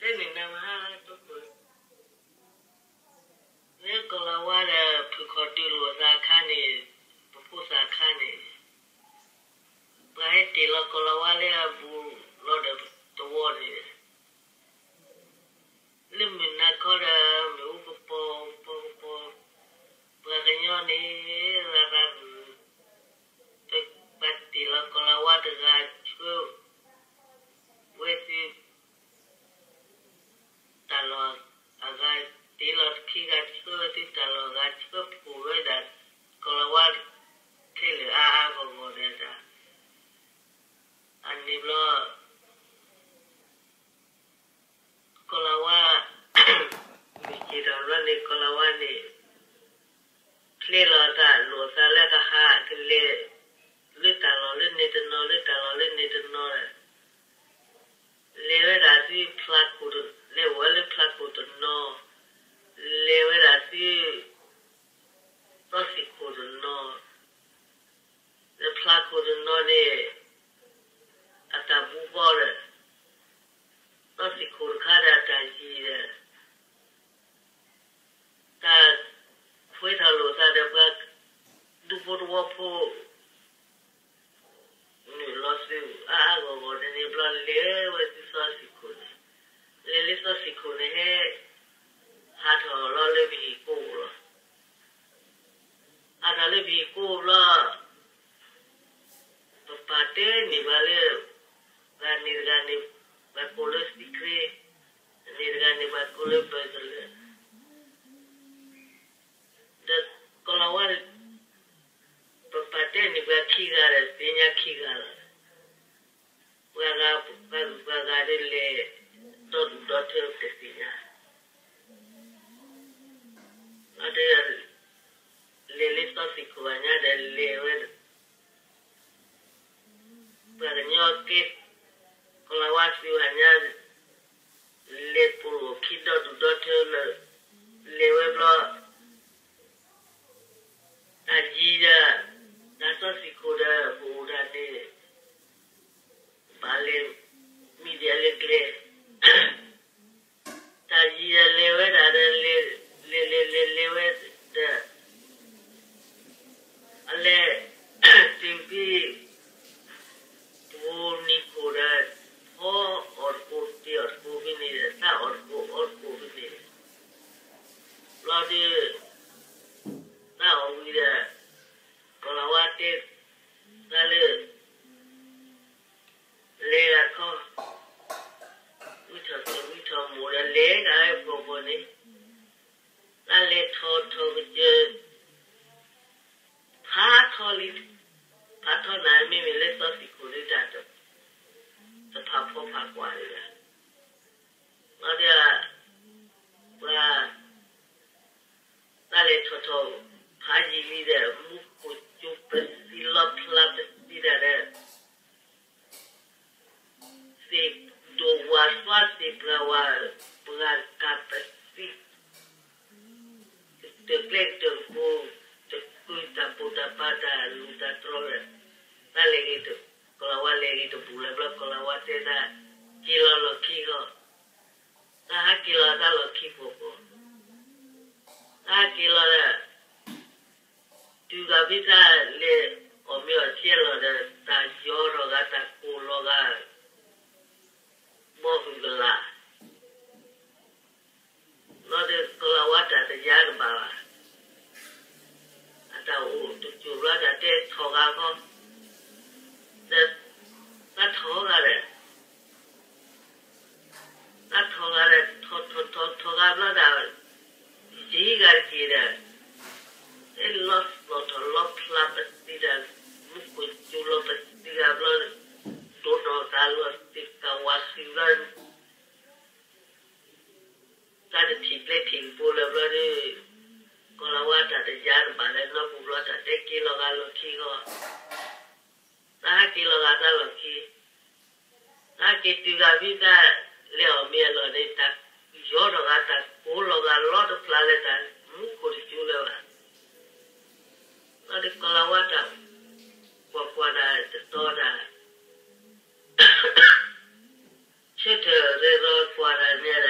တဲန့ၣ်နမဟါတပၢၢ်, လၢကီၤလၤဝါဒီး ဖုၣ်ခီၣ်တုၤလိာ်သးအခါန့ၣ်, ပဖိသၣ်အခါန့ၣ်, ပှၤဟဲတ့ၢ်လီၤကီၤလၤဝါလၢအဘူးလီၤဒီးတဝီန့ၣ်, လၢမုၢ်နၤခီဒီး မ့ၣ်အူကပီၤကပီၤကပီၤ, ပှၤကညီန့ၣ် ရၤရၤမုၢ်, ပှၤတ့ၢ်လီၤကီၤလၤဝါတဂၤဆှၢဝဲသု တၢ်လီၢ်အဂၤ, တ့ၢ်လီၤခံဂၤဆှၢဝဲသုတၢ်လီၢ်အဂၤ ဆှၢဖှိၣ်ဝဲဒၣ် ကီၤလၤဝါခဲလၢာ်အါအါဂီၢ်ဂီၢ်ဒီးတၢ်, အန့ၣ်ဘျီ ကီၤလၤဝါ မ့ၢ်စ့ၢ်ကီးဘျီန့ၣ် ကီၤလၤဝါန့ၣ် ချ့လီၤတၢ်လိာ်သးလၢကဟးကလဲၤ လၢတၢ်လီၢ်လၢန့ၣ်တနီၤ လၢတၢ်လီၢ်လၢန့ၣ်တနီၤဒီး လဲၤဝဲဒၣ်ဆူဖျါခိၣ်, လဲၤဝဲလၢဖျါခိၣ်တနီၤ, လဲၤဝဲဒၣ်ဆူ သီစံၣ်ခိၣ်တနီၤ, လၢဖျါခိၣ်တနီၤန့ၣ် အတၢ်ဘူးဘီဒီး သီစံၣ်ခိၣ်တခါဒီးအတၢ်ယံၤဒီး တၢ်ခွဲးထီၣ်လိာ်သးဒီးပှၤဒူဖိတဝီဖိ နုာ်လီၤသုးအါအါဂီၢ်ဂီၢ်န့ၣ်န့ၣ်ဘျီ လဲၤဝဲဆူသီစံၣ်ခိၣ်န့ၣ်, လဲၤလၢသီစံၣ်ခိၣ်န့ၣ်ဟဲ ဟးထီၣ်လီၤလၢပဟံၣ်ကိၣ်လီၤ. ဟးထီၣ်လၢပဟံၣ်ကိၣ်ဘျီ ပပာ်တဲန့ၢ်ဘၣ်လၢ ပှၤန့ၣ်တဂၤန့ၣ် ပှၤကိးလၢစံၣ်ခရ့, န့ၣ်တဂၤန့ၣ် ပှၤကိးလၢဘၢၣ်စလၢ, ဒီးကီၤလၤဝါ ပပာ်တဲန့ၢ်ပှၤခံဂၤဒီး သ့ၣ်ညါခံဂၤလီၤ. ပှၤဂၤ, ပှၤဂၤဒီးလဲၤ ဒီဒူၣ်ဒီထၢတသ့ၣ်ညါ, ဒီး လဲၤလၢသီစံၣ်ခိၣ်အညါဒီးလဲၤဝဲ ပှၤကညီကဲ ကီၤလၤဝါသုးအညါ လဲၤပိာ်လိာ်ခံဒီဒူၣ်ဒီထၢလၢ လဲၤဝဲဘျီ တၢ်ယံၤဒီး တၢ်သီစံၣ်ခိၣ်ဒီး ပအိၣ်ဒၣ်န့ၣ် ဘၣ်လဲၤ မံၤဒ်အလဲၤကျဲ တၢ်ယံၤဒီးလဲၤဝဲဒၣ်ဒီး လဲၤလဲၤလဲၤလဲၤလဲၤဝဲဒီး အလဲၤ တုၤဖဲ ပူၤနံၤခိၣ်ဒီး ဖီအီၣ်တကိးတ့ၢ်အီၣ်တကိးဖဲန့ၣ်ဒီး သးအီၣ်တကိးအီတကိးဖဲန့ၣ် ဘျီဒီး သးအီၣ်ဝံၤဒီး ကီၤလၤဝါတဲ သးလၢ လဲၤဂၤခီ ဝံထီၣ်သဝံထီၣ်မိၢ်ဒီး လဲၤဂၤဝဲပှီၢ်ပှီၢ်န့ၣ် သးလဲၤထီၣ်ထီၣ်ကစၢၢ် ဖးထီလံ, ဖးထီနၤမ့မ့ၢ်လၢသီစံၣ်ခိၣ်ဒုးတၢ် တဖးဖီဖးကွၢ်ဒၣ်, ဘျီဒီး ပှၤ သးလဲၤထီၣ်ထီၣ် ဖးယံာ်လံဒီး မူခိၣ်ကၠိပသံလီဖျါပသံဒၣ်ဒီး သ့ၣ်ဒိၣ်ဝၣ်သွါသ့ၣ်ပှၢ်ဝၣ် ပှၤကးပသံ ကတၢၢ်ကျဲကတၢၢ်ကပိၤ တကုၤတၢ်ပိာ်တၢ်ပၤတၢ်လူၢ်တၢ်တြီၤဒီး သးလဲၤဂ့ၤ ကီၤလၤဝါလဲၤဂ့ၤတဘူၣ်လၢၤဘျီ ကီၤလၤဝါတဲသး က့ၤလီၤလီၢ်ခံဂီၢ်, သးဟးက့ၤလီၤသးလီၢ်ခံပှီၢ်ပှီၢ်, သးဟးက့ၤလီၤဒီး တုၤဂၤဖဲသးလဲၤအီၣ်မ့ၤအီၣ်ထံအလီၢ်ဒီး တၢ်ယီၤထီၣ်ဂၤ တၢ်ကိၢ်လီၤဂၤ ဘီဟုၣ်ကလာ် ဘျီဒီးကီၤလၤဝါတၢ်တယါတဘၣ်ဘၣ်, အတၢ်အိၣ်တစိၢ်ဘျီတၢ်တဲထီၣ်ဂၤခီ, ဒီးသးထီၣ်ဂၤဒီး သးထီၣ်ဂၤဒီး ထီၣ်ထီၣ်ထီၣ်ထီၣ်ဂၤဘျီဒီး ယံၤဂၤတက့ၢ်ဒီး လီၤသီၣ်ထီၣ်လီဖျါပသံဒီး မူခိၣ်ကၠိလီၤပသံဂၤဘျီ ဒိၣ်နီၢ်သးလီၤသ့ၣ်ကဝၤသံဘျီ သးတထံၣ်ပျဲထံၣ်ကပိၤလၢၤဘျီဒီး ကီၤလၤဝါတၢ်တယါတဘၣ်လၢၤနီတပူၤဘျီ တၢ်တဲက့ၤလီၤဂၤလီၢ်ခံဂီၢ်, သးဟးက့ၤလီၤဂၤသးလီၢ်ခံ, သးဟးက့ၤတုၤဂၤဖဲသးလဲၤအီၣ်မ့ၤအလီၢ်န့ၣ် တၢ်ယီၤထီၣ်ဂၤတၢ်ကိၢ်လီၤဂၤလီတဖျါလၢတၢ်မူခိၣ်တကၠိလၢၤဘၣ်, ဘျီဒီးကီၤလၤဝါတၢ်ကွၢ်ကွၢ်တၢ်တတီတၢ် ဆၢထၢၣ်ရဲၣ်ရီၤကွၢ်တၢ်န့ၣ်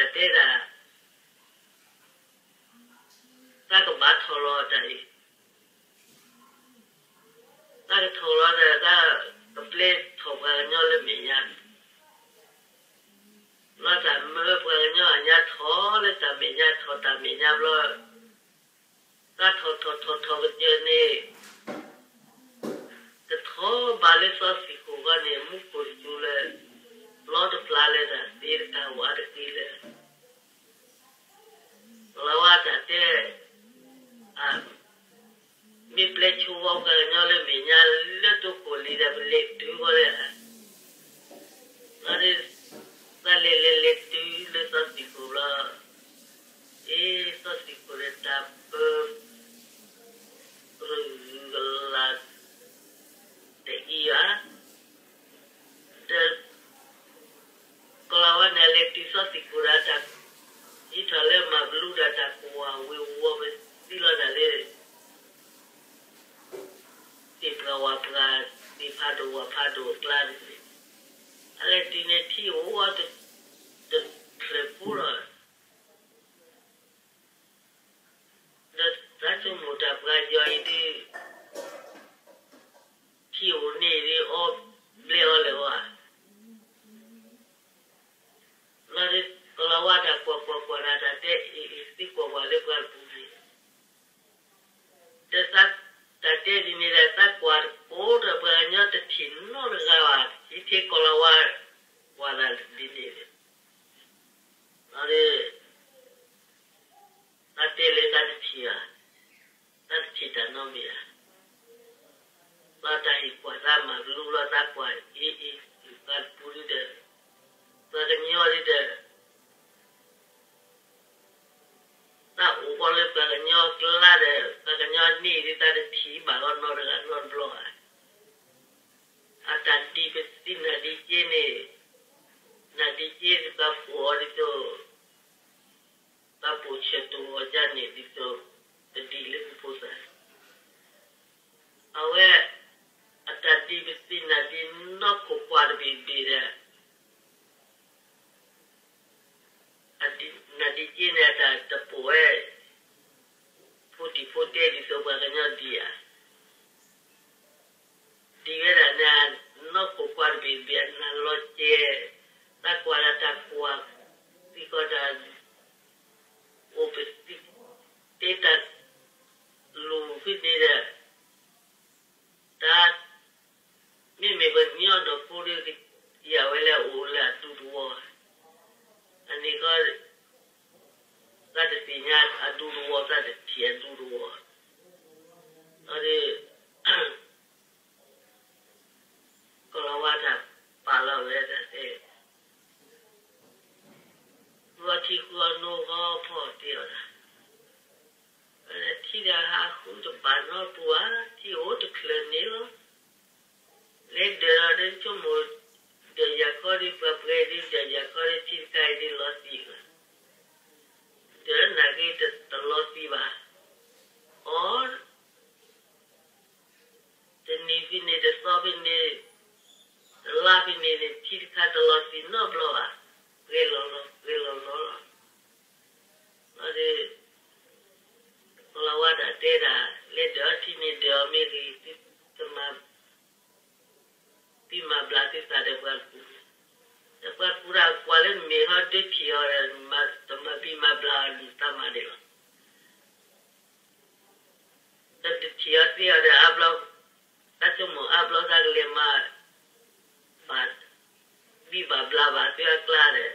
တၢ်မဲာ်ညါဘျီ, သးထီၣ်ထီၣ်ထီၣ်ထီၣ်ကစၢၢ်န့ၣ်, တထီၣ်ဘၣ်လၢစီၤစံၣ်ခိၣ်ဃီန့ၣ် မူခိၣ်တစူၤလၢ လီတဖျါလၢတၢ်သ့တကးဝးတက့ၢ်လၢ လီၤဝါတၢ်တဲ, မ့ၢ်ပျဲဆိဝဲပှၤကညီလၢမဲာ်ညါလၢတိခိၣ်လံဒီး ပလဲၤတုၤဃီလၢ, လီၤဒ်, သးလဲၤလဲၤလဲၤတုၤလၢစီၤစံၣ်ခိၣ်လီၤ, အ့ စီၤစံၣ်ခိၣ်ဒီးတၢ်ပၢ, ရူၤကလး, တအံၤဧါ ဒီး ကီၤလၤဝါန့ၣ် အလဲၤတုၤစီၤစံၣ်ခိၣ်ဒီးတၢ်, ဟံးထီၣ်လၢမၤဘလူဒီးတၢ်ကွၢ်ဝ့ၤဝီၤပသံလီၤတၢ်လၢ သ့ၣ်ပှၢ်ဝၣ်ပှၢ်, သ့ၣ်ဖးဒိၣ်ဝၣ်ဖးဒိၣ်အကျါန့ၣ်, အလဲၤတုၤန့ၣ်ထံအိၣ်ဝဲတချုးဖိလီၤ. ဒီးသးဆိကမိၣ်တၢ်ပှၤယီၤအံၤဒ် ထံအိၣ်န့ၣ်ဒ်အီၣ်ဘျဲၣ်အီၣ်လဲၣ်ဝဲ, လီၤဒ်ကီၤလၤဝါတၢ်ကွၢ်ကွၢ်ကွၢ်တၢ်တၢ်တဲအံၤအံၤ သံကွၢ်ကွၢ်လၢပှၤတပူၤန့ၣ်, ဒီးသးတၢ်တဲဒ်န့ၣ်ဒီး သးကွၢ်တကိးဒီးပှၤကညီတထံၣ်နီတဂၤဘၣ်, ယထံၣ်ကီၤလၤဝါကွၢ်တၢ်ဒ်န့ၣ်, လီၤဒ် သးတဲလၢသးတထံၣ်ဧါ, သးတထံၣ်တၢ်နီတမံၤဧါ, လီၤတၢ်ဟ့ၣ်ကွၢ်သးမၤကလူလီၤသးကွၢ်အံၤအံၤ, ပှၤတပူၤဒ်ဒီး, ပှၤကညီဒ်ဒီး, သးအိၣ်ဃီလၢပှၤကညီကျါဒီး ပှၤကညီန့ၣ်ဒ် သးတထံၣ်ဘၣ်လီၤနီတဂၤနီတဘျီဧါ, အတၢ်ဒံးပသံနၢ်ဒံးက့န့ၣ်, နၢ်ဒံးက့ဒ်သးပိာ်အီၤဒ်သိး သးပိာ်ဆၢတိၢ်အီၤဒ်န့ၣ်ဒ်သိး တဒံးလၢပဖိသၣ်, အဝဲ အတၢ်ဒံးပသံနၢ်ဒံးနီၢ်ခိၣ်ကွၢ်တဘ့ၣ်တဘ့ၣ်ဒီး နၢ်ဒံးက့န့ၣ် အတၢ်တပိာ်ဝဲ ဖိတံၤဖိတဲဒ်သိးပှၤကညီဒံးဧါ, ဒံးဝဲဒၣ်န့ၣ် နီၢ်ခိၣ်ကွၢ်တဘ့ၣ်တဘ့ၣ်အနၢ်လီၤကဲ, သးကွၢ်ဒၣ်တၢ်ကွၢ်, သံကွၢ်တၢ် အိၣ်ပသံ, တဲတၢ်လူၤဖဲန့ၣ်ဒီး, တၢ်, မ့မ့ၢ်ပှၤကညီဒီးဖိဒီး ကယၤဝဲလၢအအိၣ်လၢအဒူတဝီ, အန့ၣ်ဃီ သးတသ့ၣ်ညါအဒူတဝီ, သးတထံၣ်အဒူတဝီ, အဒီး ကီၤလၤဝါတၢ်ပာ်လီၤဝဲဒၣ်တဲ, ဃုအီထံဃုအီနိဃီဖီၣ်တ့ၢ်အီၤဒၣ်, ထံဒီးဟးဃုတဘၣ်နီတပူၤဘၣ်, ထံအိၣ်တချုးန့ၣ်လီၤ, လဲၤဒၢးဒီးဆိကမိၣ်, ဒၢးယၤခီဒီးပှၤပှဲၤဒီး ဒၢးယၤခီဒီးထံတခါအံၤဒ်လီၤသံးလီၤ, ဒၢးနာ်က့တလီၤသံးဘၣ်, အီ တနံၤဖဲန့ၣ် တသီဖဲန့ၣ်, တလါဖဲန့ၣ်န့ၣ် ထံတခါတလီၤသံးနီတဘျီဘၣ်, ပှဲၤလီၤလီၤ ပှဲၤလီၤလီၤလီၤ, လီၤဒီး ကီၤလၤဝါတၢ်တဲဒၣ် လဲၤဒၢးအီထံန့ၣ်ဒၢးအီၤမ့ၢ်ဂ့ၤ, သုတမၤ သုမၤဘျါသုသးဒီးပှၤတပူၤ, ဒီးပှၤတပူၤဒၣ်ကွၢ်လၢနမဲာ်ထီၣ်ဒၢထံၣ်အီၤဒီး တမၤဘံၣ်မၤဘျါအီၤန့ၣ် တၢ်မၤဒံးလီၤ, ဒီးတထံၣ်အီၤသ့အီၤဒီးအါဘျီ, တၢ်ဆိကမိၣ်အါဘျီသးကလဲၤမၤ ဘၣ်, ဘံၣ်ဘၣ်ဘျါဘၣ်သုအကျါဒီး,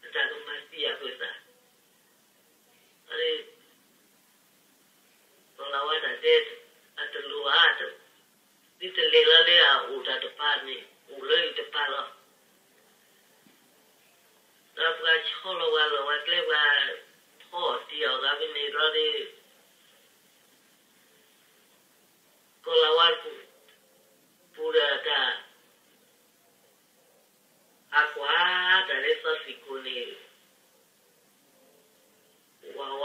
တၢ်ကမၤသံအဃိသး, အ ကီၤလၤဝါတၢ်တဲ, အတလိၣ်ဘၣ်, သုတလဲၤလီၤလၢအအိၣ်တၢ်တပၤန့ၣ် အိၣ်လၢအံၤတပၤလီၤ, ဒီးပှၤဆီလီၤပှၤလီၤပှၤကျဲပှၤ, ဖီၣ်တ့ၢ်အီၤဂၤဖဲန့ၣ်လီၤဒီး ကီၤလၤဝါတပူၤ, ပူၤဒီးတၢ်, အကွၢ်တၢ်လၢစီၤစ့ၢ်ကီးန့ၣ်, ဝးဝ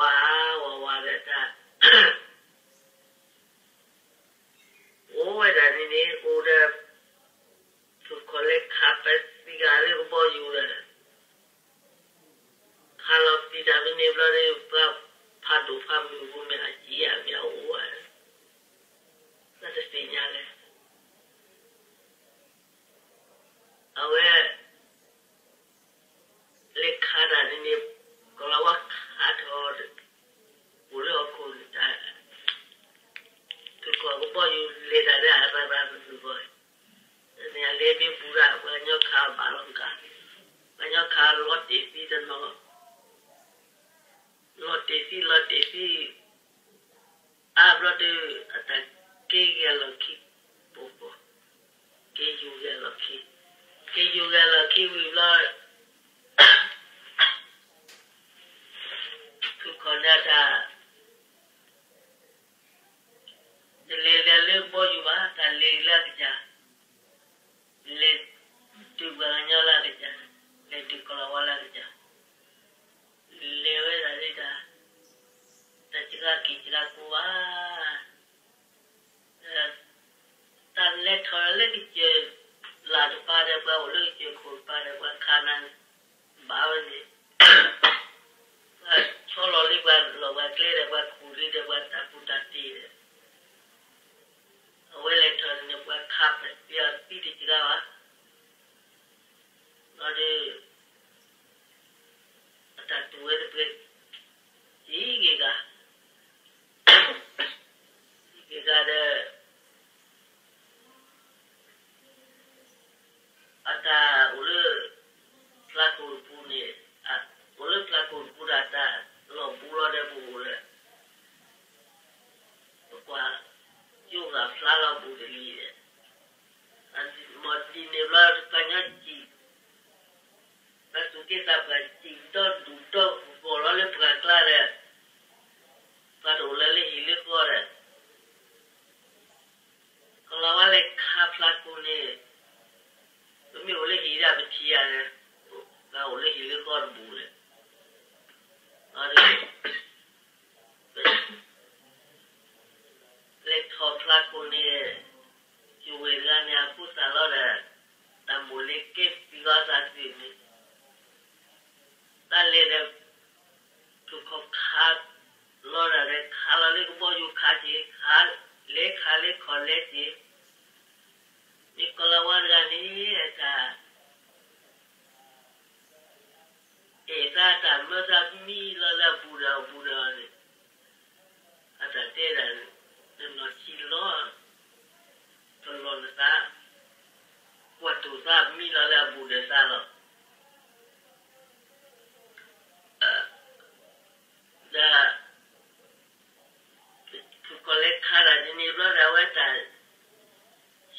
း, ဝးဝးဒီးတၢ်, အိၣ်ဝဲဒၣ်န့ၣ်န့ၣ် အိၣ်ဒီး, သူၣ်ခီၣ်လဲခးပသံဂၤလၢကဘီယူၤဒီး ခးလီၤပသံတၢ်ဖဲန့ၣ်ဘျီဒီး ပှၤဖးဒိၣ်ဖးမုၢ်ပူၤမ့ၢ်အစံးယၤမ့ၢ်အအိၣ်ဝဲ, သးတသ့ၣ်ညါလဲၣ်. အဝဲ လဲၤခးတၢ်န့ၣ်န့ၣ် ကီၤလၤဝါခးထီၣ် လီၤတ့ၢ်သံတနီၤ, လီၤတ့ၢ်သံ လီၤတ့ၢ်သံ, အါဘျီဒီး အတၢ်က့ၤဂဲၤလီၢ်ခံ, ပှၤက့ၤယူၤဂဲၤလီၢ်ခံ, က့ၤယူၤဂဲၤလီၢ်ခံဝံၤဘျီ ဖုခီၣ်န့ၣ်တၢ် တလဲၤလဲၤလၢကဘီယူၤဘၣ်, တၢ်လဲၤလၢအကစၢ်, လဲၤဒုးပှၤကညီလၢအကစၢ်, လဲၤဒုးကီၤလၤဝါလၢအကစၢ်, လဲၤဝဲဒၣ်လၢတၢ်, တၢ်စှၤက့ၤစှၤကိးဘၣ်, တၢ်လဲၤထီၣ်လၢကစၢၢ်လၢ်တပၤဒီး ပှၤအိၣ်လၢကစၢၢ်ခိၣ်တပၤဒီး ပှၤခးနၤန့ၣ် ဘၣ်ဝဲန့ၣ်, ပှၤဆီလီၤလံပှၤလီၢ်ပှၤကျဲဒီး ပှၤခူၣ်လံဒီး ပှၤတၢ်ပူၤတၢ်တ့ၢ်ဒီး, အဝဲလဲၤထီၣ်န့ၣ် ပှၤခးပသံအီၤသံတစှၤဘၣ်, ဘျီဒီး အတၢ်တူၢ်ဝဲတပှဲၤ, ဟံးဂ့ၤဂၤ, ဟံးဂ့ၤဂၤဒီး အတၢ်အိၣ်လၢ ဖျါခိၣ်တပူၤန့ၣ်, အိၣ်လၢဖျါခိၣ်တပူၤဒီး အတၢ်လီၢ်ဘူးလီၤဒီးပအိၣ်ဒီး ပကွၢ် ယိဂၤဖျါလီၤဘူးတလံၤဒီး, မ့ၢ်ဒ်န့ၣ်ဘျီ ပှၤကညီစံၣ်, ပှၤသူၣ်က့သးပှၢ်စံၣ်ဒီဒူၣ်ဒီဂီၢ်လီၤလၢပှၤကျါဒီး, ပှၤတအိၣ်လၢလၢဟံၣ်လၢဃီဒီး ကီၤလၤဝါလဲၤခးဖျါခိၣ်န့ၣ်, ပမ့ၢ်အိၣ်လၢဟံၣ်ဒၣ်ပထံၣ်ယၤဒီး, ပအိၣ်လၢဟံၣ်လၢဃီတဘူးလဲၣ်, ဒီး လဲၤထီၣ်ဖျါခိၣ်န့ၣ်, ယဝဲၢ်တဂၤန့ၣ် အဖိသၣ်လီၤဒီး, တၢ်မိၣ်လ့ၤကဲသံလီၤသးသ့န့ၣ်, တၢ်လဲၤဒီး ဖုၣ်ခီၣ်ခးလီၤဒီး ခးလီၤလၢကဘီယူၤခးက့ၤ, ခးလဲၤခးလၢခီၣ်လဲၤက့ၤ, မ့ၢ်ကီၤလၤဝါတဂၤန့ၣ် အတၢ် အဲၣ်သးတၢ်မၢသးမံလီၤလၢအဘူးဒီးအဘူးဒီးန့ၣ်, အတၢ်တဲဒၣ်, နနီၢ်ဆံးလီၤ, ပလီၢ်နသး, ကွၢ်တိၢ်သးမံလီၤလၢအဘူးဒီးသးလီၤ. ဒီး ဖုၣ်ခီၣ်လဲၤခးတၢ်ဒ်န့ၣ်ဘျီဒီး အဝဲတၢ်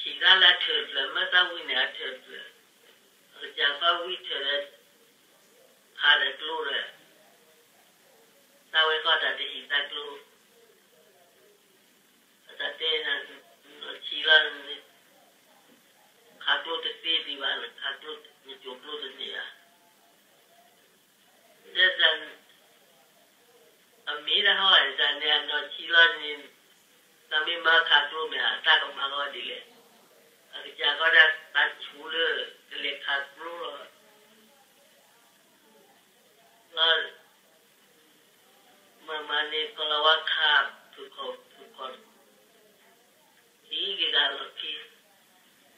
ဟံၣ်သးလၢအထၢၣ်တဖျၢၣ်, မၢသးဝံန့ၣ်အထၢၣ်တဖျၢၣ်, အကစၢ်သီဝံထၢၣ်ဒီး ဖးဒီးကျိဒီး သးဝဲဃီတၢ်တဟံၣ်သးကျိ, အတၢ်တဲနၤ, နနီၢ်ဆံးလီၤန့ၣ်, ခးကျိတသ့ဒံးဘၣ်, ခးကျိ, နကၠိၣ်ကျိတန့ၢ်ဧါ. ဒီး အမ့ၢ်တၢ်ဟီဧါ, တၢ်န့ၣ်အနီၢ်ဆံးလီၤန့ၣ်, တၢ်မ့ၢ်မၤခးကျိမ့ၢ်ဧါ, တၢ်ကမၤလီၤဒ်လဲၣ်. အကစၢ်ဃီဒၣ်သးဆူၣ်လၢ ကလဲၤခးကျိလီၤ. လီၤ, မၤမၤန့ၣ် ကီၤလၤဝါခး ဖုၣ်ခီၣ်, ဖုၣ်ခီၣ် စံးက့ၤအလီၢ်ခံ,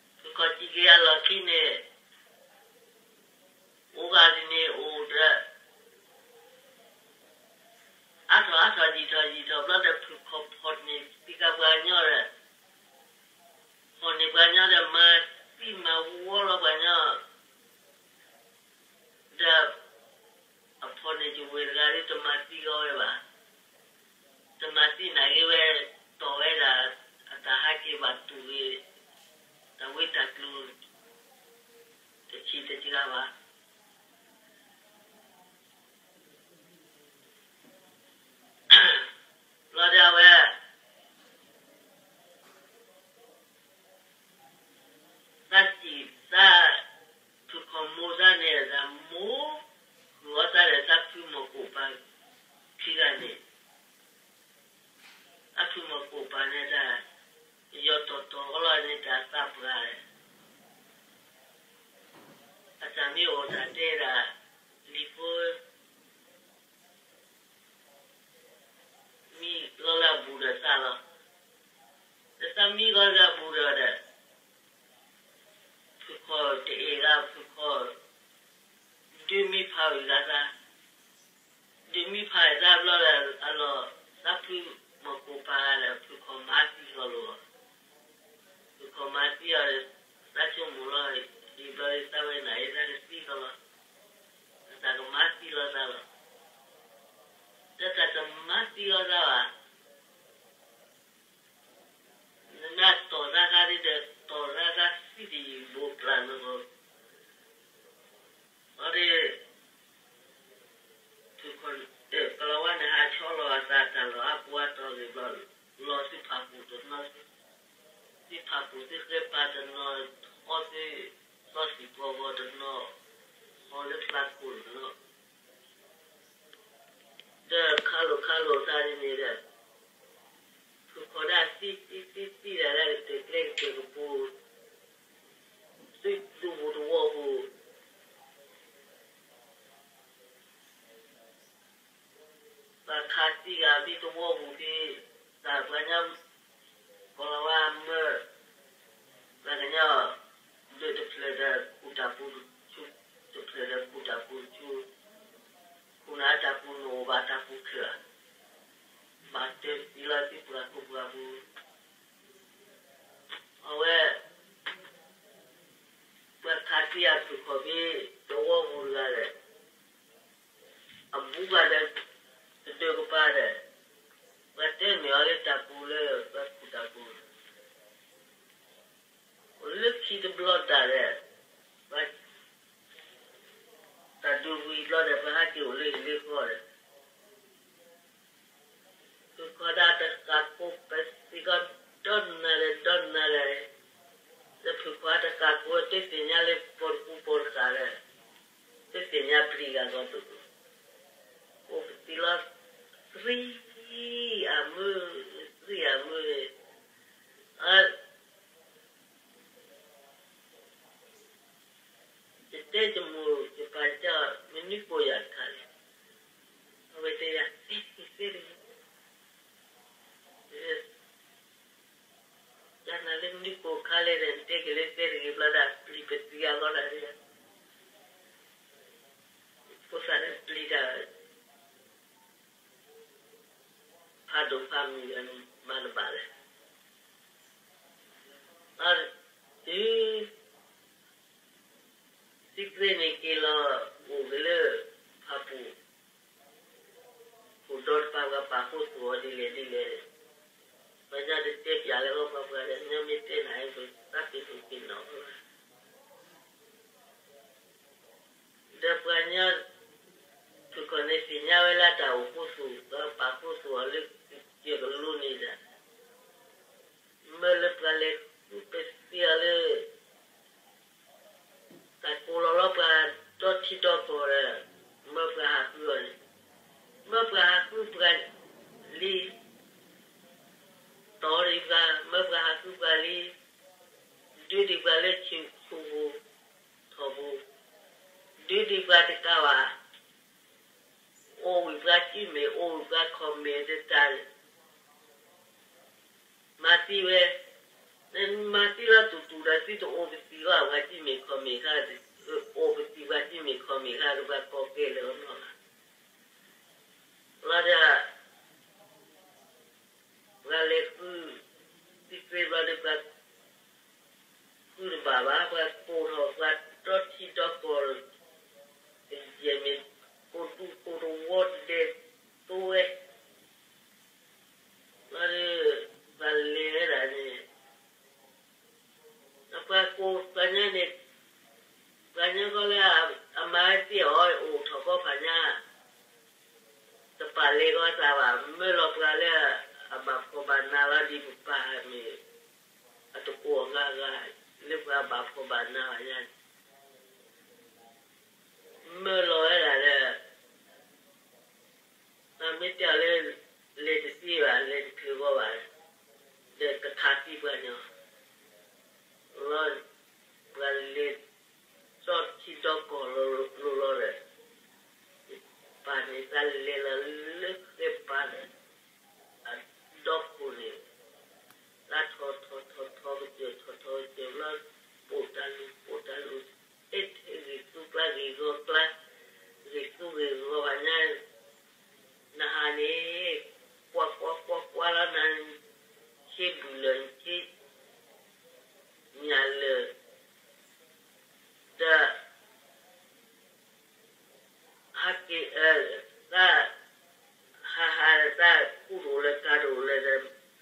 ဖုၣ်ခီၣ်စံးက့ၤအလီၢ်ခံန့ၣ်, အိၣ်ဂၤဒ်န့ၣ်အိၣ်ဒီး အါထီၣ်အါထီၣ်ယံာ်ထီၣ်ယံာ်ထီၣ်ဘျီဒီး ဖုၣ်ခီၣ်ဖီၣ်န့ၢ်သံကါပှၤကညီဒီး, ဖီၣ်န့ၢ်ပှၤကညီဒီး မၤသံမၤဝီလီၤပှၤကညီ, ဒီး အဖီၣ်န့ၢ်ယဝဲၢ်တဂၤဒီး တမၤသံလီၤဝဲဘၣ်. တမၤသံနာ်က့ဝဲ, တီၢ်ဝဲဒၣ် အတၢ်ဟးက့ၤဘၣ်တူၢ်ဂ့ၤ, တၢ်ဝံတၢ်ကျိၤ တဆံးတစှၤဘၣ်. ဘျီဒီးအဝဲ သးစံးသး, ဖုၣ်ခီၣ်မိၢ်သးန့ၣ် သးမိၢ်, ဃုာ်အီၣ်သးဒီးသးဖုမီၢ်ကိၣ်ပၤခံဂၤန့ၣ်, သးဖုမီၢ်ကိၣ်ပၤန့ၣ်တၢ်, ယီၤတီၢ်တီၢ်အီၤလီၤန့ၣ် တၢ်သးပှၢ်, အတၢ်မ့ၢ်အိၣ်တၢ်တဲဒၣ်, လံၤဖိ မံလီၤလၢအဘူးဒီးသးလီၤ. ဒီးသးမံလီၤလၢအဘူးဒီးဒီး, ဖုၣ်ခီၣ်တအဲၣ်ဂၤ, ဖုၣ်ခီၣ် ဒုးမံဖးဝံၤဂၤသး, ဒုးမံဖးဝံၤသးဘျီဒီး အလီၢ်, သးဖုမီၢ်ကိၣ်ပၤဒီး ဖုၣ်ခီၣ်မၤသံလီၤလီၤ. ဖုၣ်ခီၣ်မၤသံအီၤဒီး သးဆိကမိၣ်လီၤ, ဒ်ဘျီဒီးသးဝဲနာ်အံၤ သးကသံလီၤလီၤ. တနီၤဟီသ့ၣ် သီၣ်သံၣ်ပှီၢ်ဂီၤတနီၤ, ဟီလၢဖျါခိၣ်တနီၤ, ဒီးခါလိာ်ခါလိာ်သးန့ၣ်ဒီး ဖုခီဒၣ်သံသံသံသံဒၣ်ဒၣ်ကတၢၢ်ကျဲကတၢၢ်ကပူၤ, သုးဒူပူၤတဝီပူၤ ပှၤခးသံဂၤဖဲတဝီပူၤဖဲ, တၢ်ပှၤညီ ကီၤလၤဝါမၢ, ပှၤကညီ ဒၢးတဖျၢၣ်ဒီးခူၣ်တၢ်ပူၤတဆူ, တဖျၢၣ်ဒီးခူၣ်တၢ်ပူၤတဆူ, ခူၣ်နၢ်တၢ်ပူၤနအိၣ်ဘၣ်တၢ်ပူၤချၢၣ်, ဘၣ်တၢ်သံလီၤသံပှၤခိၣ်ပှၤပူၤ, အဝဲ ပှၤခးသံအဖုၣ်ခီၣ်ဖဲ တဝီပူၤတဂၤဒီး အဘူးဘၣ်ဒီး တဒၢးကပၤဒီး ပှၤတဲမ့ၢ်အီၤလၢတၢ်ပူၤလၢပှၤခူၣ်တၢ်ပူၤ, အိၣ်လၢခံတဘျီဒၣ်ဒီး ပှၤ တၢ်ဒုးဝံၤဘျီဒီး ပှၤဟဲက့ၤအိၣ်လၢဟံၣ်လၢဃီဒီး ဖုခီဒၣ်တဃၣ်ကိးပသံၣ်ကီး ဒီနၤလဲၣ်ဒီနၤလဲၣ်, ဒီးဖုခီတဃၣ်ကိး တသ့ၣ်ညါလၢပီၢ်တကူပီၢ်တဃၣ်ဒီး တသ့ၣ်ညါပျံၤဂၤဂီၢ်တအိၣ်, အိၣ်ပသံၣ်လီၤ သရံးအမုၢ်, သရံးအမုၢ်, အ ယတဲယမိၢ်ယပၢ်ကၢ် မနုၤကိးယၤတခါလဲၣ်, အဝဲတဲယၤ သ့တဂ့ၤ, သ့တဂ့ၤ, ယၤနၤလၢမနုၤကိးခါလဲၣ်ဒီး နတဲက့ၤလၢသ့တဂ့ၤဘျီဒၣ် ပျံၤပသံၣ်အဂီၢ်ဒၣ်, ဖိသၣ်လၢပျံၤတၢ် ဖးဒိၣ်ဖးမုၢ်ဂၤန့ၣ် မၤတဘၣ်လဲၣ်. အတုၤ သုးကရ့ၣ်န့ၣ်က့ၤလီၤ အိၣ်က့ၤလၢ ဖးပူၤ ခိၣ်ဒီတပၤ ပှၤပာ်ခိၣ်သူၣ်အီၤဒ်လဲၣ်ဒ်လဲၣ်, ပှၤညီတတဲပၠးလၢၤဘၣ် ပှၤပှၤဒီး ညီမ့ၢ်တဲနၤအံၤ ပသးပ့ၤသူၣ်ပ့ၤနီၣ်လီၤ. ဒီးပှၤညီ ဖုၣ်ခီၣ်န့ၣ်သ့ၣ်ညါဝဲလၢတၢ်အိၣ်ခိၣ်သူၣ် ပှၤပာ်ခိၣ်သူၣ်အီၤလၢ ကကၢၢ်ကလိန့ၣ်ဒီး မၢလၢပှၤလဲၤဃုပသံၣ်အီၤလၢ တၢ်ကိးလီၤလီၤပှၤဒီထံဒီကီၢ်ဒီး မၢပှၤဟးဃုအီၤန့ၣ်, မၢပှၤဟးဃုပှၤလံ, တီၢ်ဒံးပှၤ မၢပှၤဟးဃုပှၤလံ, ဒုးဒံးပှၤလၢဆူၣ်ပူၤ ထီၣ်ပူၤ, ဒုးဒံးပှၤတကးဘၣ်, အိၣ်ဝံၤပှၤစံၣ်မ့ၢ် အိၣ်ဝံၤပှၤခီၣ်မ့ၢ်တတၢ် မၤသံဝဲ, နမၤသံလီၤတူၢ်တူၢ်ဒီး သုတအိၣ်ပသံၣ်ဘၣ် ပှၤစံၣ်မ့ၢ်ခီၣ်မ့ၢ်ခါ, အိၣ်ပသံၣ်ပှၤစံၣ်မ့ၢ်ခီၣ်မ့ၢ်ခါဒီး ပှၤကိးကဲလၢအီၤနီၢ်လီၤ. လီၤဒီး ပှၤလဲၤဃု သုးကရ့ၣ်ဘျီဒီး ပှၤဃုတဘၣ်ဘၣ် ပှၤကိးထီၣ်ပှၤဒီထံဒီကီၢ် ကယဲၢ်မ့ၢ် ကိးဒူကိးတဝီဒဲး သိဝဲ လီၤဒီး ပှၤလဲၤဝဲဒၣ်န့ၣ် ပှၤကိးပှၤညီန့ၣ် ပှၤညီကီၢ်လၢအမၤဝဲသ့ၣ်အီၤ အိၣ်ထီၣ်ကီၢ်ဖးညါ တပာ်လဲၤကီၢ်သးဘၣ် မၢလီၤပှၤလၢအဘၣ်ဖှီၣ်ဘၣ်နးလီၤ ဒ်ပပၢ်မ့ၢ် အတကိးအဂၤဂၤ လၢပှၤဘၣ်ဖှီၣ်ဘၣ်နးဘၣ်ညါန့ၣ် မၢလီၤဝဲဒၣ်လၢ ပမ့ၢ်တဲအီၤလၢ လဲၤတသ့ဘၣ် လဲၤတချုးဂီၢ်ဘၣ် ဒီးကခးသံပှၤညီ လီၤ ပှၤလဲၤ ဒီထံဒီကီၢ်လိၤလိၤဒီး ပၢ်န့ၣ်သးလဲၤလီၤလၢဃဲပၢ်ဒီး အဒီခိၣ်န့ၣ် သးထီၣ်ထီၣ်ထီၣ်ထီၣ်ကစၢၢ်ထီၣ်ထီၣ်ကစၢၢ်လီၤ ပိာ်တၢ်လူၤပိာ်တၢ်လူၤ အဲၣ်ထဲဂ့ၤသူကျါဂ့ၤဂီၤကျါ ဂ့ၤသူဂ့ၤဂီၤဘၣ်ညါ နဟါန့ၣ် ကွၢ်ကွၢ်ကွၢ်ကွၢ်လီၤနၤ ဆ့ဘုၣ်လၢာ်ဆ့ ညၣ်လၢာ် ဒီး ဟးက့ၤ သး ဟးဟး သးကူၣ်တအိၣ်လၢကၤတအိၣ်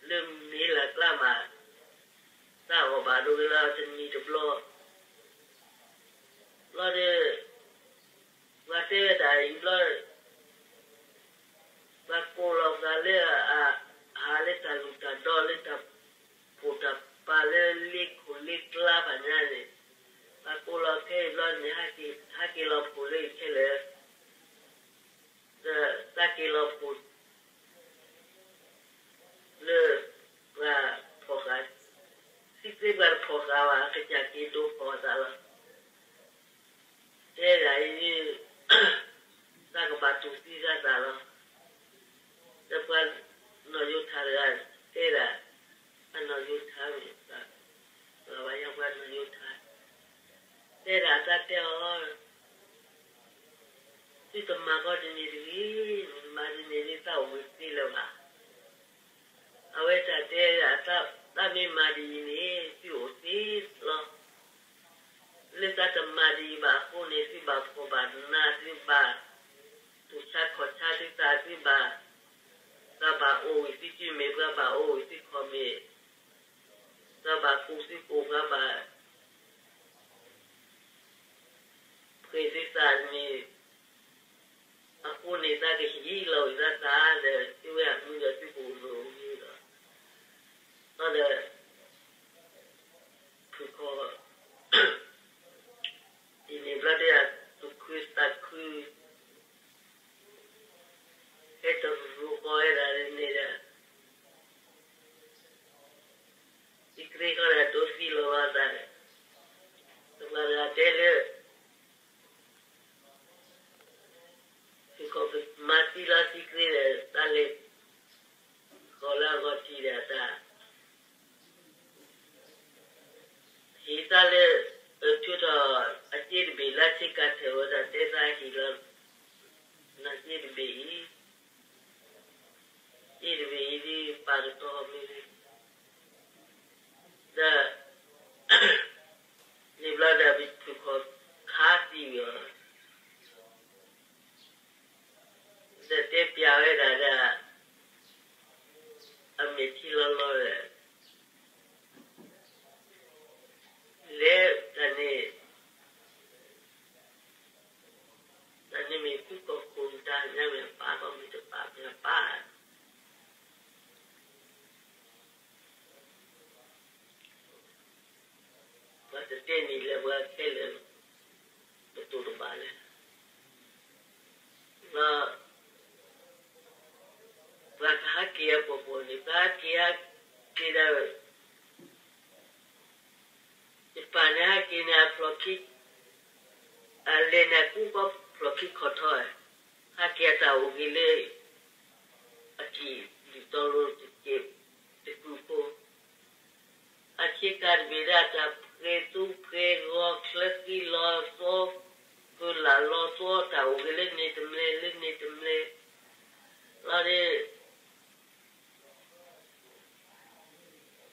လၢ လၢမ့ၢ်လၢ်ကျါမး သးအီၣ်ဘၣ်ဒိက့ၤလီၤတမံၤတဘျီ လီၤဒီး ပှၤတဲဝဲဒၣ်အံၤလီၤ ပှၤကိးလီၤပှၤလၢအဟးလၢတၢ်လူၢ်တၢ်ဒီလၢတၢ်ပိာ်တၢ်ပာ်လၢလ့ခိၣ်လ့ကျ လါဖးညါန့ၣ်, ပှၤကိးလီၤခဲအံၤဘျီန့ၣ် ဟဲက့ၤလီၤဖိးလၢအံၤခဲလၢာ်, ဒီးတၢ်က့ၤလီၤဖိး လၢပှၤဖီၣ်ဃာ်, စံးက့ပှၤတဖီၣ်ဃာ်ဘၣ် အကစၢ်က့ၤဒိးဖီၣ်သးလီၤ. တဲဒၣ်အံၤ တၢ်ကဘၣ်တူၢ်သံသးသးလီၤ. ဒီးပှၤနီၢ်ယိၤထၣ်တဂၤတဲဒၣ်, ပှၤနီၢ်ယိၤထၣ်မ့ၢ်, ပှၤဘၣ်ယၤပှၤနီၢ်ယိၤထၣ်, တဲဒၣ်အတၢ်တဲအီၤ သုတမၤဃီတန့ၢ်တဂ့ၤ, မၤတန့ၢ်ဒ်တၢ်အိၣ်ဝဲသ့လၢၤဘၣ်. အဝဲတၢ်တဲဒၣ် တၢ်မ့ၢ်မၤဒ်အံၤန့ၣ် သုအိၣ်သ့လီၤ. လၢတၢ်တမၤဒ်အံၤဘၣ်အဃိန့ၣ် သုဘၣ်ဖှီၣ်ဘၣ်နး သုဘၣ်တူၢ်ဆါခီၣ်ဆါသုသး သုဘၣ်, ပှၤဘၣ်အိၣ်ဝံၤသုစုမဲာ် ပှၤဘၣ်အိၣ်ဝံၤသုခီၣ်မဲာ်, ပှၤဘၣ်ကူၣ်သုကိၣ် ပှၤဘၣ် ပှ့ၤသုသးန့ၣ်, အဃိန့ၣ် သးကဟံးလီၤဝံၤသးသးဒီး သုဝဲအမူဒီးသုကအိၣ်လၢအဂ့ၤဒီး, ဒီး ဖုၣ်ခီၣ် ဒ်န့ၣ်ဘျီဒီး သူၣ်ခုသးခု ဟဲတရူးဃီဝဲဒၣ်န့ၣ်ဒီး စံးကြ့ခီဒီးဒိသံလီၤဘၣ်သးဒီး တဘျီတဂၤတဲလၢ သုးခိၣ်ကမၤသံလီၤစံးကြ့ဒီး တၢ်လဲၤဃီၤလၢအဂီၢ်ထံးဒီးတၢ် ဟံးသးလၢ အထုးထီၣ်အစ့တဘ့ၣ်လၢဆ့ကၤထၢၣ်ဝဲဒီး တဲသးဟံးလီၤ နစ့တဘ့ၣ်အံၤ, စ့တဘ့ၣ်အံၤဒ်ပာ်ကတီၤမ့ၢ်ဂ့ၤ, ဒီး န့ၣ်ဘျီဒီး ပဖုၣ်ခီၣ်ခးသံဝံၤအီၤ ဒီးတဲပျးဝဲဒၣ်ဒီး အမဲာ်ထံလီၤလီၤဒီး လဲၤတၢ်န့ၣ် တၢ်န့ၣ်မ့ၢ်သုကီၢ်ခိၣ်တၢ်ညါမ့ၢ်ပာ်ဘၣ်မ့ၢ်တပာ်မ့ၢ်ပာ် ပှၤတတဲန့ၣ်လၢပှၤခဲလၢာ် ပတိၢ်တဘၣ်လဲၣ်, ဒီး ပှၤကဟးက့ၤအပှီၢ်ပှီၢ်န့ၣ် ပှၤဟးက့ၤဟးက့ၤဒီး ယပၢ်န့ၣ်ဟဲက့ၤန့ၣ် အဖျီၣ်ခံ, အလဲၤန့ၣ်ကူၣ်ကီၢ်ဖျီၣ်ခံခီၣ်ထီၣ်, ဟဲက့ၤအတၢ်အိၣ်ဂ့ၤလၢ အကံၢ်ဒ်သိးလိာ်တကဲးတကုာ်ဖိ, အဆ့ကၤတဘ့ၣ်ဒၣ်တၢ်ဖှဲးသူဖှဲးဂီၤချၢသံလီၤသီ, ကလၢ်လီၤသီတၢ်အိၣ်ဂ့ၤလၢန့ၣ်တမျဲၢ်လၢန့ၣ်တမျဲၢ်, လီၤဒီး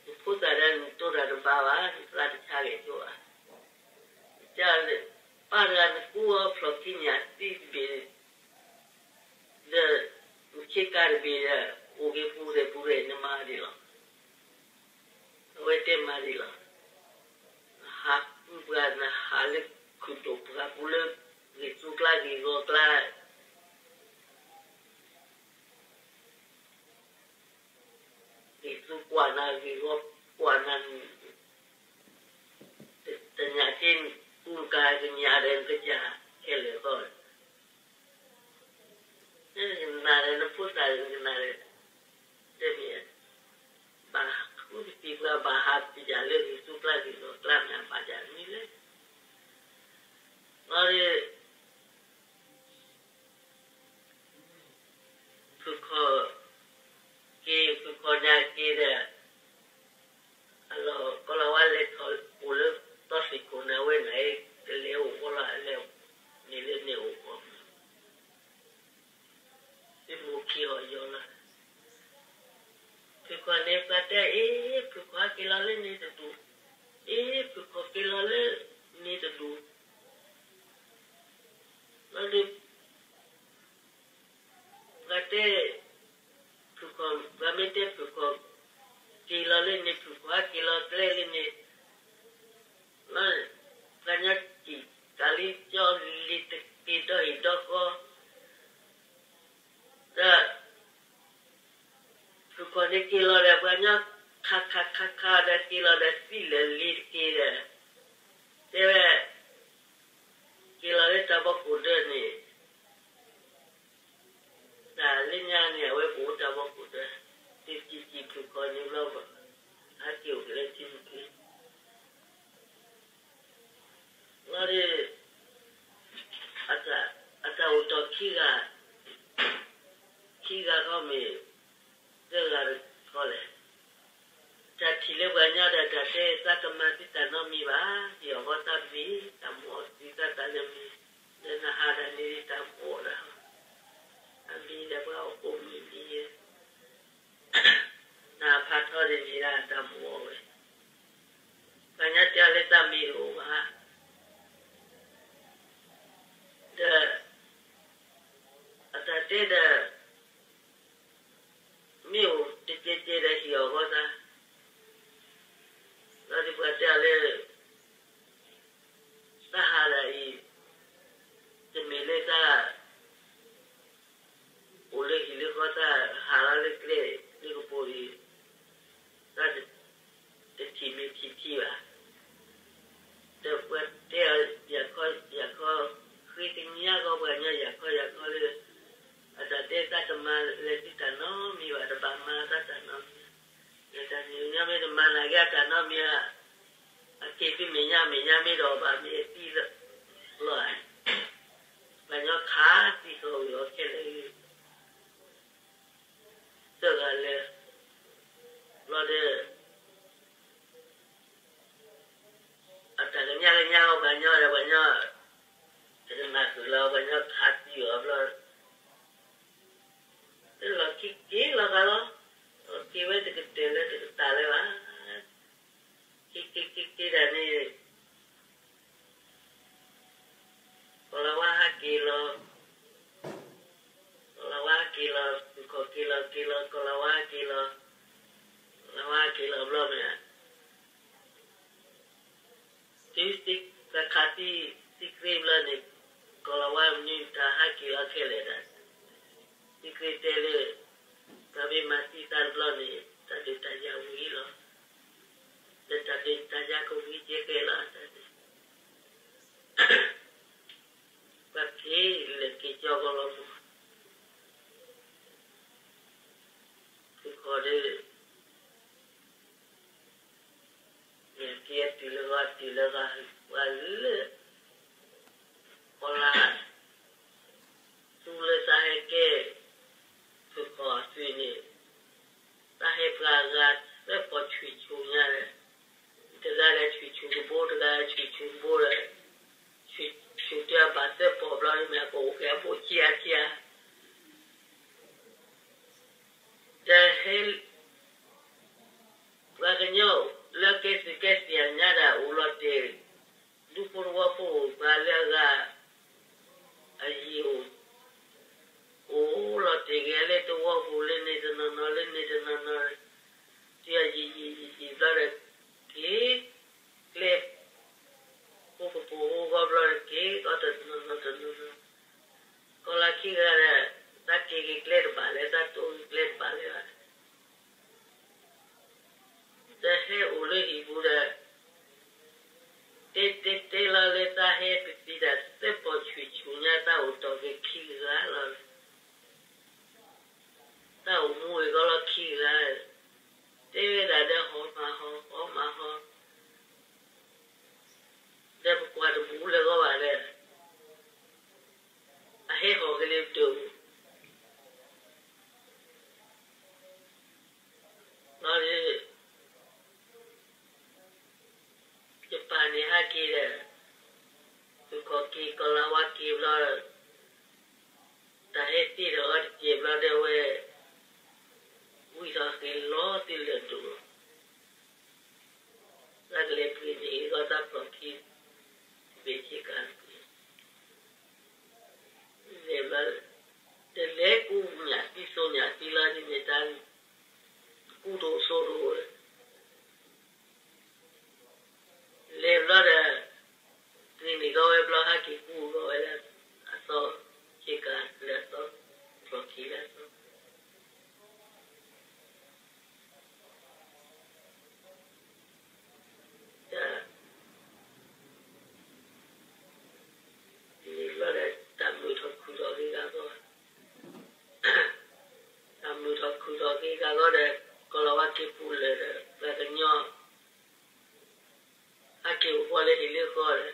နဖိသၣ်ဒီးနတိၢ်တၢ်တဘၣ်ဘၣ် နသးတဆါက့ၤဒိၣ်ဧါ, ကလၢ ပၢ်တဂၤနကူၣ်အီဖျီၣ်ခံညၣ်သံတဘ့ၣ်, ဒီး နဆ့ကၤတဘ့ၣ်ဒီး အိၣ်က့ၤပူၤရဲၣ်ပူၤရဲၣ်နမၤဒ်လီၤ, အဝဲတဲမၤဒ်လီၤ, နဟးကုပှၤ နဟးလၢခုၣ်ဒိၣ်ပှၤပူၤလၢ ဂ့ၢ်သူကျါဂ့ၢ်ဂီၤကျါ ဂ့ၢ်သူကွၢ်နၤ ဂ့ၢ်ဂီၤကွၢ်နၤ, တညၣ်က့ ကူကၤကညၣ်ဒီးနကစၢ်ခဲလၢာ်ဃီ, နကနၣ်ဒီးနဖိသၣ်ကနၣ်ဒီး, တမ့ၢ် ဘၣ်ဃုကသံၣ်ပှၤ ဘၣ်ဟးပယၣ်လၢဂ့ၢ်သူကျါဂ့ၢ်ဂီၤကျါမ့ၢ်ဘၣ်ယၤမံၤလဲၣ်, လီၤဒီး ဖုၣ်ခီၣ်က့ၤ ဖုၣ်ခီၣ်ညါက့ၤဒီး အလီၢ်ကီလီၤဝါလဲၤထီၣ်အိၣ်လၢသီသ့ၣ်ခိၣ်န့ၣ် အဝဲန့ၣ် ကလဲၤအိၣ်ဃီလီၤ အလဲၤန့ၣ်အိၣ်ဃီ, သုမိၢ်ခံအီၤယီၤလီၤ, ဖုၣ်ခီၣ်န့ၣ် ပှၤတဲ အ့ ဖုၣ်ခီၣ်ဟဲက့ၤလီၤလၢန့ၣ်တဒူၣ်, အ့ ဖုၣ်ခီၣ်က့ၤလီၤလၢန့ၣ်တဒူၣ်, လီၤဒီး ပှၤတဲ ဖုၣ်ခီၣ် ပှၤမ့ၢ်တဲဖုၣ်ခီၣ် က့ၤလီၤလၢန့ၣ် ဖုၣ်ခီၣ်ဟဲက့ၤလီၤကျဲလၢန့ၣ်, လီၤ ပှၤညီစံၣ်ကၤလံကၠီလံၤတက့ၤဒီဟံၣ်ဒီဃီ, ဒီး ဖုၣ်ခီၣ်န့ၣ်က့ၤလီၤဒီး ပှၤညီ ခါခါခါခါဒီးက့ၤလီၤဒီးသံၣ်လၢလ့တက့ၢ်ဒီး, တဲဝဲ, က့ၤလီၤလၢတၢ်ဘီၣ်ကိၣ်ဒၢန့ၣ်, တၢ်လၢညါန့ၣ် အဝဲပအိၣ်တၢ်ဘီၣ်ကိၣ်ဒၢ, တစံၣ်စံၣ်ဖုၣ်ခီၣ်န့ၣ်ဘျီ, ဟဲက့ၤအိၣ်က့ၤလၢထံမုၢ်က့ၢ် လီၤဒီး, အတၢ်အိၣ်တီၢ်ခံဂၤ, ခံဂၤခီမ့ၢ်, သၢဂၤခီလဲၣ်, တၢ်ထံၣ်လၢပှၤညီဒီးတၢ်တဲသးကမၤသုတၢ်နီတမံၤဘၣ်, ဟ့ၣ်အီၣ်ဃီသးမ့ၤ, တၢ်မူအီၣ်သုသးတၢ်လၢမ့ၤ, လၢနဟးဒၣ်န့ၣ်တၢ်မူအီၣ်ဒၣ်, အမ့ၤဒီးပှၤအီၣ်ကိးမံၤမံၤယဲ နဖးထီန့ၣ်န့ၣ်ဒၣ်တၢ်မူအီၣ်ဝဲ, ပှၤညီတဲအီၤလၢသးမ့ၤတအိၣ်ဘၣ်, ဒီး, အတၢ်တဲဒီး, မ့ၢ်အိၣ်တကဲကဲဒီးဟ့ၣ်အီၣ်ဃီသး, လီၤဒုးပှၤတဲအီၤလၢ တၢ်ဟးဒၣ်အံၤ, တမ့ၢ်လၢတၢ် အိၣ်လၢဟံၣ်လၢဃီသးဟးလီၤလၢကျဲလၢကပိာ်အံၤ, တၢ်တထံၣ်မ့ၢ်ထံၣ်ထံၣ်ဘၣ်, ဒီးပှၤတဲအီၤ, ယၤခီ, ဃ့ကညးဃီပှၤညီယၤခီယၤခီလၢ, အတၢ်တဲသးတမၤလဲၤသုတၢ်နီတမံၤဘၣ်, တဘၣ်မၤသးတၢ်နီတမံၤ, တၢ်န့ၣ်ညီမ့ၢ်တမၤနာ်က့အတၢ်နီတမံၤဧါ, အက့ၤသုမဲာ်ညါမဲာ်ညါမ့ၢ်ဒီးဘၣ်မ့ၢ်အသံလီၤ, ပှၤညီခးသံဃီၤဝံၤအီၤခဲလၢာ်, သၢဂၤလၢ, ဘျီဒီး, အတၢ်ကညးကညးအီၤပှၤညီဒီးပှၤညီ, တကနၣ်ဃုာ်လီၤပှၤညီခးသံအီၤဘျီ, လီၤခံက့ၤလီၤဂာ်လီၤ, လီၤက့ၤဝဲတကတၢၢ်လၢတကတၢၢ်လၢၤဘၣ်, က့ၤက့ၤက့ၤက့ၤဒၣ်န့ၣ် ကီၤလၤဝါဟးက့ၤလီၤ, ကီၤလၤဝါဟးက့ၤလီၤ, ဖုၣ်ခီၣ်က့ၤလီၤက့ၤလီၤ, ကီၤလၤဝါဟးက့ၤလီၤ, ကီၤလၤဝါဟးက့ၤလီၤဘျီမ့ၢ်, တုၤသံခးသံ, သံကြ့ဘျီန့ၣ်, ကီၤလၤဝါမနုၤတၢ်ဟးက့ၤလီၤခဲလၢာ်ဒၣ်, သံကြ့တဲလၢ, တၢ်မ့ၢ်မၤသံသးတဘျီန့ၣ် တၢ်ဒုးတၢ်ယၤဝံၤလီၤ, ဒီးတၢ်ဒုးတၢ်ယၤကဝံၤကဲကဲလီၤ, ပှၤက့ၤလဲၤက့ၤကၠီကီၢ်လီၤမး, ဃုခီဒီး, က့ၤတုၤလၢဂီၤတုၤလၢဂီၤ, ပှၤလၢ, ကီၤလၤ, သူလၢသးဟဲကဲ, ဖုၣ်ခီၣ်အသွံၣ်န့ၣ်, သးဟဲပှၤဂၤသၢပီၢ်ဆံၣ်ဆူညါဒီး, တဂၤဒီးဆံၣ်ဆူတဘိ တဂၤဒီးဆံၣ်ဆူတဘိဒီး, ဆံၣ်ဆူတဲအဘၣ်သၢပီၢ်ဘျီန့ၣ်မ့ၢ်အကအိၣ်က့ၤအဘိခံဂၤခံဂၤ ဒီးဟဲ, ပှၤကညီလၢကဲသုးကဲသံၣ်ညါဒၣ်အိၣ်လီၤတဲာ်, ဒူဖိတဝီဖိအိၣ်ပှၤလၢအဂၤ, အယံၤအိၣ်, အိၣ်လီၤတဲာ်က့ၤလၢတဝီပူၤလၢန့ၣ်တနီၤနီၤလၢန့ၣ်တနီၤနီၤ, တုၤအယံၤယံၤယံၤယံၤဘျီဒီး, က့ၤ, ကျဲ, ဖိကပူၤဖိဂီၢ်ဘျီဒီးက့ၤကီတနီၤနီၤတနီၤနီၤ, ကီၤလၤခံဂၤဒီး, သးက့ၤက့ၤကျဲတဘၣ်လၢၤ သးတိၢ်က့ၤကျဲတဘၣ်လၢၤဘၣ် ဒီးဟဲအိၣ်လၢဟံၣ်ပူၤဒီး, တဲတဲတဲလီၤလၢသးဟဲပသံဒၣ်သၢပီၢ်ဆံၣ်ဆူညါ သးအိၣ်တီၢ်က့ၤခံဂၤလီၤ, သးအိၣ်မူဂ့ၤကီလီၤခံဂၤ, တဲဝဲဒၣ်ဒီးဟီၣ်မးဟီၣ် ဟီၣ်မးဟီၣ်, ဒီးပကွၢ်တဘူးလၢၤဂီၢ်ဘၣ်ဒီး, အဟဲဟီၣ်က့ၤလၢပဒိၣ်, လီၤဒီး ယပၢ်န့ၣ်ဟဲက့ၤဒီး, သုးခီၣ်က့ၤကီၤလၤဝါက့ၤဘျီ, တၢ်ဟဲတ့ၢ်ဒီးအီၤတကဲဘျီဒီးဝဲ, ဝံၢ်ထီၣ်ဃ့ၢ်လီၤသ့ၣ်လၢာ်ဒိၣ်လီၤ, သးကလဲၤပှ့ၤန့ၢ်အီၤသးဖျိၣ်ခံ, တဘ့ၣ်ဆ့ကၤတဘ့ၣ် လဲၤဘျီ, တလဲၤကူညၣ်သံသိညၣ်သံလီၤဒ်န့ၣ်တၢ်, ကူဒိၣ်သိဒိၣ်ဝဲ, လဲၤဘျီဒီး, ပှ့ၤန့ၢ်ကီဝဲဘျီဟဲက့ၤကူကီဝဲလၢ, အသီ, ဆ့ကၤလၢအသီ, ဖျိၣ်ခံလၢအသီ ဒီး ဂၤဂီၢ်ဒီး ကီၤလၤဝါက့ၤပူၤလၢာ်ဒီး ပှၤကညီ ဟဲက့ၤအိၣ်ဃီလၢဟံၣ်လၢဃီ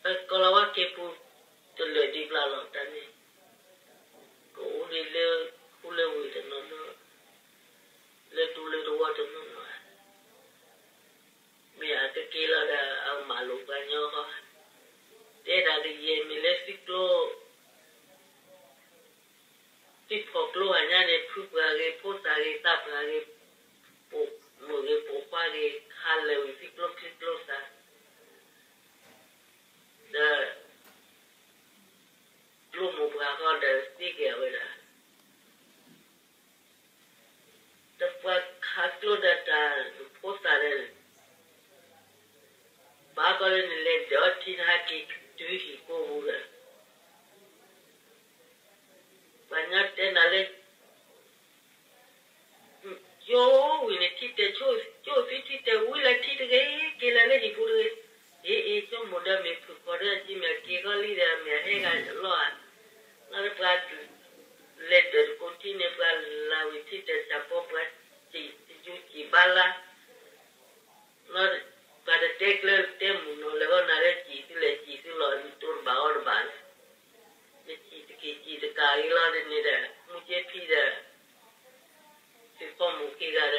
ဒီး ကီၤလၤဝါက့ၤပူၤ တလၢာ်ဒံးဘျီလီၤတၢ်န့ၣ် ကအိၣ်ဒံးလၢ ခူလၢဝ့ၢ်တနီၤနီၤ လၢဒူလၢတဝီတနီၤနီၤ မ့ၢ်အကက့ၤလီၤဒီး အကမၤလိာ်ပှၤကညီဃီ တဲဒၣ်ကယဲၢ်မ့ၢ်လၢသုကျိ သုဖီၣ်ကျိအညါန့ၣ် ဖုပှၤဂ့ၤ ဖိသၣ်ဂ့ၤ သးပှၢ်ဂ့ၤ ပိာ်မုၣ်ဂ့ၤ ပိာ်ခွါဂ့ၤ ဟးလၢာ်ဝံၤသုကျိချံကျိသၣ် ဒီး ကျိမိၢ်ပှၢ်ဃီဒီးသံက့ၤအဝဲဒၣ် ဒီးပှၤခးကျိဒီးတၢ်ဖိသၣ်ဒီး ဘၣ်ကီးလၢနလဲၤဒၢးအီထံနဟဲက့ၤတုၤဟံၣ်ကိးပူၤဒီး ပှၤကညီတဲနၤလၢ ကၠိဝံၤန့ၣ်ထံတဲာ် ကၠိသံထံတဲာ်ဝံၤလၢထံတဂ့ၤ က့ၤလၢလၢဟံၣ်ပူၤတဂ့ၤ အ့ၣ်အ့ၣ် ကၠိမိၢ်ဒီးမ့ၢ်ဖုၣ်ခီၣ်ဒီးအစံးမ့ၢ်က့ၤဃီလံဒီး မ့ၢ်အဟဲဂၤလီၤဧါ လီၤဒီးပှၤ လဲၤဒၢးတကိးထံန့ၣ် ပှၤလၢဝံၤထံတဲာ်ဆၣ်ဖိ ပှၤစံးတယူစံးဘါလါ လီၤ ပှၤတတဲကျၢၤတဲမုၢ်နီၤ လဲၤဂီၢ်နၤလၢစံးသုလဲၤစံးသုလီၤ နတိၢ်တဘၣ်အီၤတဘၣ်လၢ နစံးတက့ၢ်စံးတကးအံၤလီၤဒ်န့ၣ်ဒီး မူက့ဖံဒီး သုဖီမိၢ်ခံဂၤဒီး